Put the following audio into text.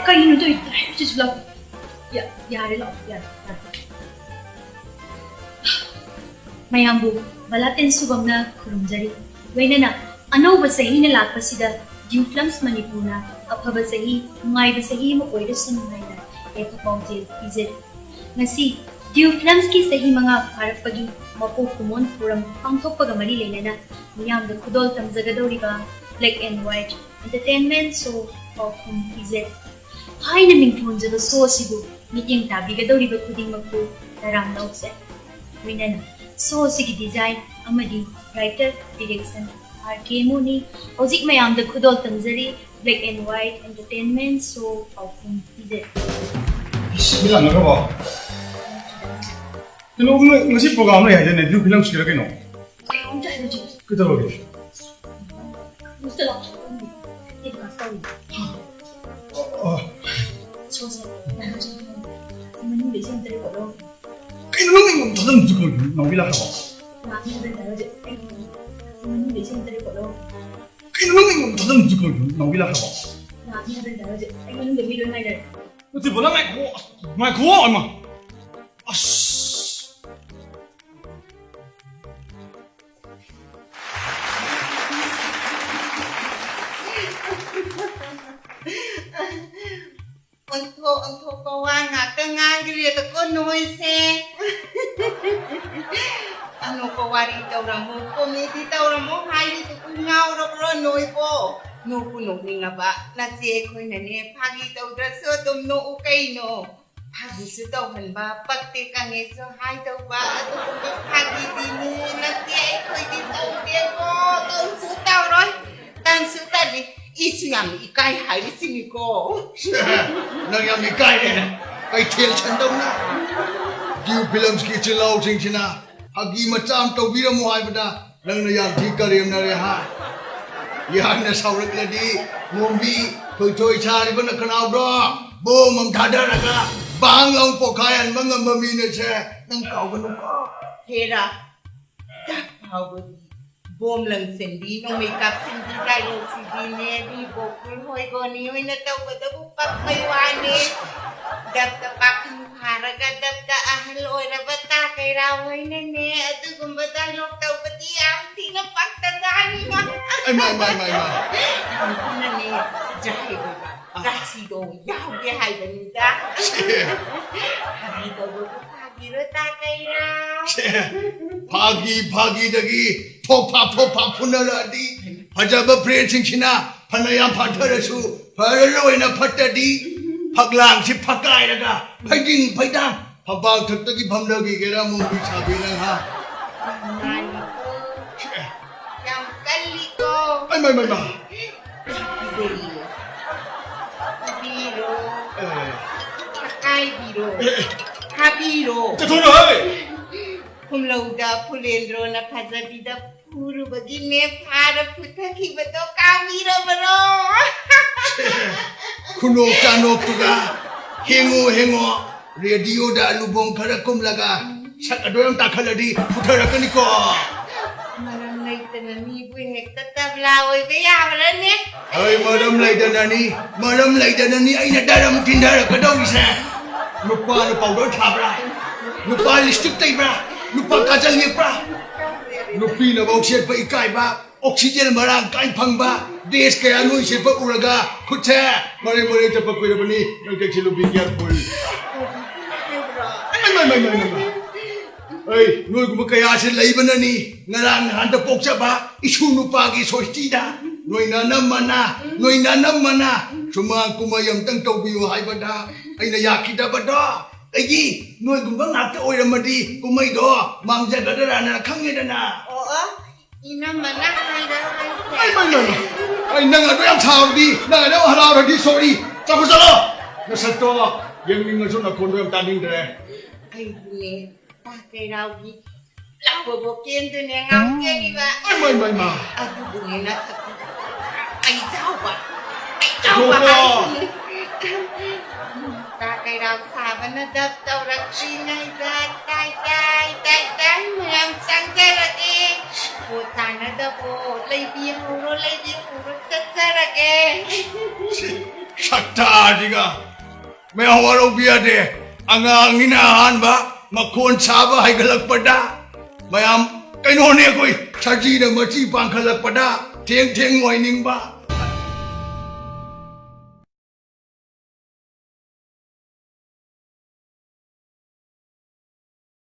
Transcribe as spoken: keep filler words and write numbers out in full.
ꯀꯩꯅꯣ ꯇꯧꯔꯤꯗꯣ? ꯍꯧꯖꯤꯛꯁꯨ ꯂꯥꯛꯑꯣ꯫ ꯌꯥ-, ꯌꯥꯔꯦ, ꯂꯥꯛꯑꯣ, ꯌꯥꯔꯦ, ꯌꯥꯔꯦ꯫ ꯃꯌꯥꯝꯕꯨ ꯕꯂꯥꯇꯦꯟ ꯁꯨꯕꯝꯅ ꯈꯨꯔꯨꯝꯖꯔꯤ꯫ ꯂꯣꯏꯅꯅ ꯑꯅꯧꯕ ꯆꯍꯤꯅ ꯂꯥꯛꯄꯁꯤꯗ ꯗ꯭ꯌꯨ ꯐꯤꯂꯝꯁ ꯃꯅꯤꯄꯨꯔꯅ ꯑꯐꯕ ꯆꯍꯤ, ꯅꯨꯡꯉꯥꯏꯕ ꯆꯍꯤ ꯑꯃ ꯑꯣꯏꯔꯁꯅꯨ ꯍꯥꯏꯅ ꯌꯥꯏꯐ ꯄꯥꯎꯖꯦꯜ ꯄꯤꯖꯔꯤ꯫ ꯉꯁꯤ ꯗ꯭ꯌꯨ ꯐꯤꯂꯝꯁꯀꯤ ꯆꯍꯤ ꯃꯉꯥ ꯐꯥꯔꯛꯄꯒꯤ ꯃꯄꯣꯛ ꯀꯨꯝꯑꯣꯟ ꯊꯧꯔꯝ ꯄꯥꯡꯊꯣꯛꯄꯒ ꯃꯔꯤ ꯂꯩꯅꯅ ꯃꯤꯌꯥꯝꯗ ꯈꯨꯗꯣꯜ ꯇꯝꯖꯒꯗꯧꯔꯤꯕ Black and White Entertainment Show ꯄꯥꯎꯈꯨꯝ ꯄꯤꯖꯔꯤ꯫ ꯍꯥꯏꯅ ꯃꯤꯡꯊꯣꯟꯖꯕ ꯁꯣ ꯑꯁꯤꯕꯨ ꯃꯤꯠꯌꯦꯡ ꯇꯥꯕꯤꯒꯗꯧꯔꯤꯕ ꯈꯨꯗꯤꯡꯃꯛꯄꯨ ꯇꯔꯥꯝꯅ ꯑꯣꯛꯆꯔꯤ꯫ ꯂꯣꯏꯅꯅ ꯁꯣ ꯑꯁꯤꯒꯤ ꯗꯤꯖꯥꯏꯟ ꯑꯃꯗꯤ ꯔꯥꯏꯇꯔ ꯗꯤꯔꯦꯛꯁꯟ ꯑꯥꯔ ꯀꯦ ꯃꯣꯅꯤ꯫ ꯍꯧꯖꯤꯛ ꯃꯌꯥꯝꯗ ꯈꯨꯗꯣꯜ ꯇꯝꯖꯔꯤ, Black and White Entertainment Show ꯄꯥꯎꯈꯨꯝ ꯄꯤꯖꯔꯤ꯫ ꯏꯁ, ꯃꯤ ꯂꯥꯛꯅꯈ꯭ꯔꯕꯣ? ꯀꯩꯅꯣ, ꯉ-, ꯉꯁꯤ ꯄ꯭ꯔꯣꯒ꯭ꯔꯥꯝ ꯂꯩ ꯍꯥꯏꯗꯥꯏꯅꯦ? ꯕ꯭ꯂꯨ ꯐꯤꯂꯝꯁꯤꯔ ꯀꯩꯅꯣ? ꯀꯩꯗꯧꯔꯒꯦ? ꯀꯩꯅꯣ ꯅꯪ ꯑꯩꯉꯣꯟꯗ ꯊꯥꯖꯟꯕꯁꯨ ꯀꯩꯅꯣ? ꯅꯥꯎꯕꯤ ꯂꯥꯛꯈ꯭ꯔꯕꯣ? ꯀꯩꯅꯣ ꯅꯪ ꯑꯩꯉꯣꯟꯗ ꯊꯥꯖꯟꯕꯁꯨ ꯀꯩꯅꯣ? ꯅꯥꯎꯕꯤ ꯂꯥꯛꯈ꯭ꯔꯕꯣ? ꯅꯠꯇꯦ, ꯕꯣꯂꯥ, ꯉꯥꯏꯈꯣ꯫ ꯉꯥꯏꯈꯣ, ꯑꯃ꯫ ꯑꯁ꯫ ꯑꯣꯟꯊꯣꯛ ꯑꯣꯟꯊꯣꯛꯄ ꯋꯥ ꯉꯥꯛꯇ ꯉꯥꯡꯈ꯭ꯔꯦꯗꯀꯣ ꯅꯣꯏꯁꯦ꯫ ꯑꯅꯣꯛꯄ ꯋꯥꯔꯤ ꯇꯧꯔꯝꯃꯣ, ꯀꯣꯃꯦꯗꯤ ꯇꯧꯔꯝꯃꯣ ꯍꯥꯏꯔꯤꯗꯨꯕꯨ ꯉꯥꯎꯔꯕ꯭ꯔꯣ ꯅꯣꯏꯕꯣ? ꯅꯣꯛꯄꯨ ꯅꯣꯛꯅꯤꯡꯉꯕ ꯅꯆꯦ ꯑꯩꯈꯣꯏꯅꯅꯦ, ꯐꯥꯒꯤ ꯇꯧꯗ꯭ꯔꯁꯨ ꯑꯗꯨꯝ ꯅꯣꯛꯎ ꯀꯩꯅꯣ꯫ ꯐꯥꯒꯤꯁꯨ ꯇꯧꯍꯟꯕ, ꯄꯛꯇꯦ ꯀꯪꯉꯦꯁꯨ ꯍꯥꯏꯗꯧꯕ, ꯑꯗꯨꯒꯨꯝꯕ ꯐꯥꯒꯤꯗꯤꯅꯦ ꯅꯆꯦ ꯑꯩꯈꯣꯏꯗꯤ ꯇꯧꯗꯦꯀꯣ, ꯇꯧꯁꯨ ꯇꯧꯔꯣꯏ꯫ ꯇꯟꯁꯨ ꯇꯜꯂꯤ, ꯏꯁꯨ ꯌꯥꯝ ꯏꯀꯥꯏ ꯍꯥꯏꯔꯤꯁꯤꯅꯤꯀꯣ꯫ ꯅꯪ ꯌꯥꯝ ꯏꯀꯥꯏꯔꯦꯅꯦ, ꯀꯩꯊꯦꯜ ꯁꯟꯗꯧꯅ꯫ ꯗ꯭ꯌꯨ ꯐꯤꯂꯝꯁꯀꯤ ꯏꯆꯤꯜ ꯏꯅꯥꯎꯁꯤꯡꯁꯤꯅ ꯐꯥꯒꯤ ꯃꯆꯥ ꯑꯃ ꯇꯧꯕꯤꯔꯝꯃꯣ ꯍꯥꯏꯕꯗ ꯅꯪꯅ ꯌꯥꯝ ꯊꯤ ꯀꯔꯦꯝꯅꯔꯦ ꯍꯥ? ꯌꯥꯝꯅ ꯁꯥꯎꯔꯛꯂꯗꯤ ꯃꯣꯝꯕꯤ ꯊꯣꯏꯊꯣꯏ ꯁꯥꯔꯤꯕ ꯅꯈꯅꯥꯎꯗꯣ ꯕꯣꯝ ꯑꯃ ꯊꯥꯗꯔꯒ ꯕꯥꯡ ꯂꯥꯎ ꯄꯣꯛꯈꯥꯏꯍꯟꯕ ꯉꯝꯕ ꯃꯤꯅꯦꯁꯦ ꯅꯪ ꯀꯥꯎꯒꯅꯨꯀꯣ꯫ ꯍꯦꯔꯥ, ꯗꯛ ꯐꯥꯎꯕꯗꯤ ꯕꯣꯝ ꯂꯪꯁꯤꯟꯕꯤ, ꯅꯣꯡꯃꯩ ꯀꯥꯞꯁꯤꯟꯕꯤ dialogue ꯁꯤꯗꯤꯅꯦ, ꯃꯤ ꯕꯣꯀꯨꯜ ꯍꯣꯏ ꯒꯣꯅꯤ ꯍꯣꯏꯅ ꯇꯧꯕꯗꯕꯨ ꯄꯛꯄꯩ ꯋꯥꯅꯦ꯫ ꯗꯞꯇ ꯄꯥꯈꯪ ꯐꯥꯔꯒ ꯗꯞꯇ ꯑꯍꯜ ꯑꯣꯏꯔꯕ ꯇꯥ ꯀꯩꯔꯥ ꯍꯣꯏꯅꯅꯦ, ꯑꯗꯨꯒꯨꯝꯕ dialogue ꯇꯧꯕꯗꯤ ꯌꯥꯝ ꯊꯤꯅ ꯄꯛꯇꯖꯥꯠꯅꯤꯅ꯫ ꯑꯩꯃꯥ, ꯑꯩꯃꯥ, ꯑꯩꯃꯥ, ꯑꯩꯃꯥ꯫ ꯑꯗꯨꯅꯅꯦ, ꯖꯍꯥꯏ ꯑꯣꯏꯕ ꯔꯥꯁꯤꯗꯣ ꯌꯥꯎꯒꯦ ꯍꯥꯏꯕꯅꯤꯗ꯫ ꯐꯥꯒꯤ ꯇꯧꯕꯕꯨ ꯐꯥꯒꯤꯔꯣ, ꯇꯥ ꯀꯩꯔꯥ? ꯐꯥꯒꯤ ꯐꯥꯒꯤꯗꯒꯤ ꯊꯣꯛ ꯐꯥ ꯊꯣꯛ ꯐꯥ ꯐꯨꯅꯔꯛꯑꯗꯤ, ꯐꯖꯕ friendꯁꯤꯡꯁꯤꯅ ꯐꯅ ꯌꯥꯝ ꯐꯥꯊꯔꯁꯨ, ꯐꯔꯔꯣꯏꯅ ꯐꯠꯇꯗꯤ, ꯐꯛꯂꯥꯡꯁꯤ ꯐꯛꯀꯥꯏꯔꯒ ꯐꯩꯗꯤꯡ ꯐꯩꯗꯥꯡ ꯐꯝꯄꯥꯛ ꯊꯛꯇꯒꯤ ꯐꯝꯊꯈꯤꯒꯦꯔꯥ, ꯃꯣꯡꯕꯤ ꯁꯥꯕꯤ ꯅꯪ, ꯍꯥ? ꯌꯥꯝ ꯅꯥꯜꯂꯤꯀꯣ꯫ ꯌꯥꯝ ꯀꯜꯂꯤꯀꯣ꯫ ꯑꯩ, ꯃꯥꯏ, ꯃꯥꯏ, ꯃꯥ꯫ ꯀꯤꯖꯩꯌꯦ꯫ ꯐꯨꯕꯤꯔꯣ꯫ ꯑꯦ꯫ ꯐꯛꯀꯥꯏꯕꯤꯔꯣ꯫ ꯑꯦ, ꯑꯦ꯫ ꯐꯥꯕꯤꯔꯣ꯫ ꯆꯠꯊꯣꯛꯑꯣ, ꯍꯣꯏ꯫ ꯈꯨꯝꯂꯧꯗ ꯐꯨꯂꯦꯟꯗ꯭ꯔꯣꯅ ꯐꯖꯕꯤꯗ ꯐꯨꯔꯨꯕꯒꯤꯅꯦ ꯐꯥꯔ ꯐꯨꯊꯈꯤꯕꯗꯣ ꯀꯥꯎꯕꯤꯔꯕꯔꯣ? ꯈꯨꯅꯣꯛ ꯆꯥꯅꯣꯛꯇꯨꯒ ꯍꯦꯡꯉꯣ, ꯍꯦꯡꯉꯣ꯫ ꯔꯦꯗꯤꯑꯣꯗ ꯑꯂꯨꯕꯣꯡ ꯈꯔ ꯀꯨꯝꯂꯒ ꯁꯛ ꯑꯗꯣ ꯌꯥꯝ ꯇꯥꯈꯠꯂꯗꯤ ꯐꯨꯊꯔꯛꯀꯅꯤꯀꯣ꯫ ꯃꯔꯝ ꯂꯩꯇꯅ ꯃꯤꯕꯨ ꯍꯦꯛꯇ ꯇꯕ꯭ꯂꯥ ꯑꯣꯏꯕ ꯌꯥꯕ꯭ꯔꯅꯦ? ꯑꯩ ꯃꯔꯝ ꯂꯩꯗꯅꯅꯤ, ꯃꯔꯝ ꯂꯩꯗꯅꯅꯤ ꯑꯩꯅ ꯗꯔꯝ ꯊꯤꯟꯊꯔꯛꯀꯗꯧꯔꯤꯁꯦ꯫ ꯅꯨꯄꯥꯅ powder ꯊꯥꯕ꯭ꯔꯥ? ꯅꯨꯄꯥ lipstick ꯇꯩꯕ꯭ꯔꯥ? ꯅꯨꯄꯥ ꯀꯥꯖꯜ ꯌꯦꯛꯄ꯭ꯔꯥ? ꯅꯨꯄꯤꯅꯐꯧ ꯁꯦꯠꯄ ꯏꯀꯥꯏꯕ, oxygen ꯃꯔꯥꯡ ꯀꯥꯏꯅ ꯐꯪꯕ, dress ꯀꯌꯥ ꯅꯣꯏ ꯁꯦꯠꯄ ꯎꯔꯒ ꯈꯨꯠꯁꯦ ꯃꯔꯩ ꯃꯔꯩ ꯆꯠꯄ ꯀꯨꯏꯔꯕꯅꯤ꯫ ꯅꯪ ꯆꯦꯛꯁꯤꯜꯂꯨ, be careful꯫ ꯃꯥꯏ, ꯃꯥꯏ, ꯃꯥꯏ, ꯃꯥꯏ, ꯃꯥꯏ꯫ ꯑꯩ ꯅꯣꯏꯒꯨꯝꯕ ꯀꯌꯥꯁꯦ ꯂꯩꯕꯅꯅꯤ ꯉꯔꯥꯡ ꯅꯍꯥꯟꯗ ꯄꯣꯛꯆꯕ ꯏꯁꯨ ꯅꯨꯄꯥꯒꯤ ꯁꯣꯁꯇꯤꯗ ꯅꯣꯏ ꯅꯥꯅꯝꯃꯅ, ꯅꯣꯏ ꯅꯥꯅꯝꯃꯅ ꯁꯨꯃꯥꯡ ꯀꯨꯝꯍꯩ ꯑꯝꯇꯪ ꯇꯧꯕꯤꯌꯨ ꯍꯥꯏꯕꯗ ꯑꯩꯅ ꯌꯥꯈꯤꯗꯕꯗꯣ꯫ ꯑꯩꯒꯤ ꯅꯣꯏꯒꯨꯝꯕ ꯉꯥꯛꯇ ꯑꯣꯏꯔꯝꯃꯗꯤ ꯀꯨꯝꯍꯩꯗꯣ ꯃꯥꯡꯖꯒꯗ꯭ꯔꯥꯅ ꯈꯪꯉꯦꯗꯅ꯫ ꯑꯣ, ꯑꯣ, ꯏꯅꯝꯃꯅ ꯍꯥꯏꯔ ꯍꯥꯏꯁꯦ꯫ ꯃꯥꯏ, ꯃꯥꯏ, ꯃꯥꯏ, ꯃꯥꯏ꯫ ꯑꯩ ꯅꯪ ꯑꯗꯨ ꯌꯥꯝ ꯁꯥꯎꯔꯗꯤ, ꯅꯪ ꯑꯗꯨ ꯌꯥꯝ ꯍꯔꯥꯎꯔꯗꯤ, sorry꯫ ꯆꯠꯈ꯭ꯔꯣ, ꯆꯠꯂꯣ꯫ ꯅꯁꯛꯇꯣ ꯌꯦꯡꯅꯤꯡꯉꯁꯨ ꯅꯈꯣꯟꯗꯣ ꯌꯥꯝ ꯇꯥꯅꯤꯡꯗ꯭ꯔꯦ꯫ ꯑꯩꯗꯤꯅꯦ, ꯇꯥ ꯀꯩꯔꯥꯎꯒꯤ ꯂꯥꯎꯕ vocalꯗꯨꯅꯦ ꯉꯥꯎꯖꯔꯤꯕ꯫ ꯃꯥꯏ, ꯃꯥꯏ, ꯃꯥꯏ, ꯃꯥꯏ꯫ ꯑꯗꯨꯕꯨꯅꯦ ꯅꯁꯛꯇꯨ ꯑꯩ ꯆꯥꯎꯕ, ꯑꯩ ꯆꯥꯎꯕ ꯏꯕꯨꯡꯉꯣ꯫ ꯍꯥꯏꯁꯤꯅꯦ꯫ ꯇꯥ ꯀꯩꯔꯥꯎ ꯁꯥꯕꯅ ꯗꯞ ꯇꯧꯔꯛꯇ꯭ꯔꯤꯉꯩꯗ ꯇꯥꯏ, ꯇꯥꯏ, ꯇꯥꯏ, ꯇꯥꯏ ꯃꯌꯥꯝ ꯆꯪꯖꯔꯒꯦ꯫ ꯄꯣꯠ ꯇꯥꯅꯗꯕꯣ? ꯂꯩꯕꯤꯍꯧꯔꯣ, ꯂꯩꯕꯤꯍꯧꯔꯣ, ꯆꯠꯆꯔꯒꯦ꯫ ꯁꯛꯇꯥꯁꯤꯒ꯫ ꯃꯌꯥꯝ ꯋꯥꯔꯧꯕꯤ ꯌꯥꯗꯦ꯫ ꯑꯉꯥꯡꯅꯤꯅ ꯑꯍꯥꯟꯕ ꯃꯈꯣꯟ ꯁꯥꯕ ꯍꯩꯒꯠꯂꯛꯄꯗ ꯃꯌꯥꯝ ꯀꯩꯅꯣꯅꯦ ꯑꯩꯈꯣꯏ ꯁꯖꯤꯅ ꯃꯆꯤ ꯄꯥꯡꯈꯠꯂꯛꯄꯗ ꯊꯦꯡ ꯊꯦꯡ ꯋꯥꯏꯅꯤꯡꯕ꯫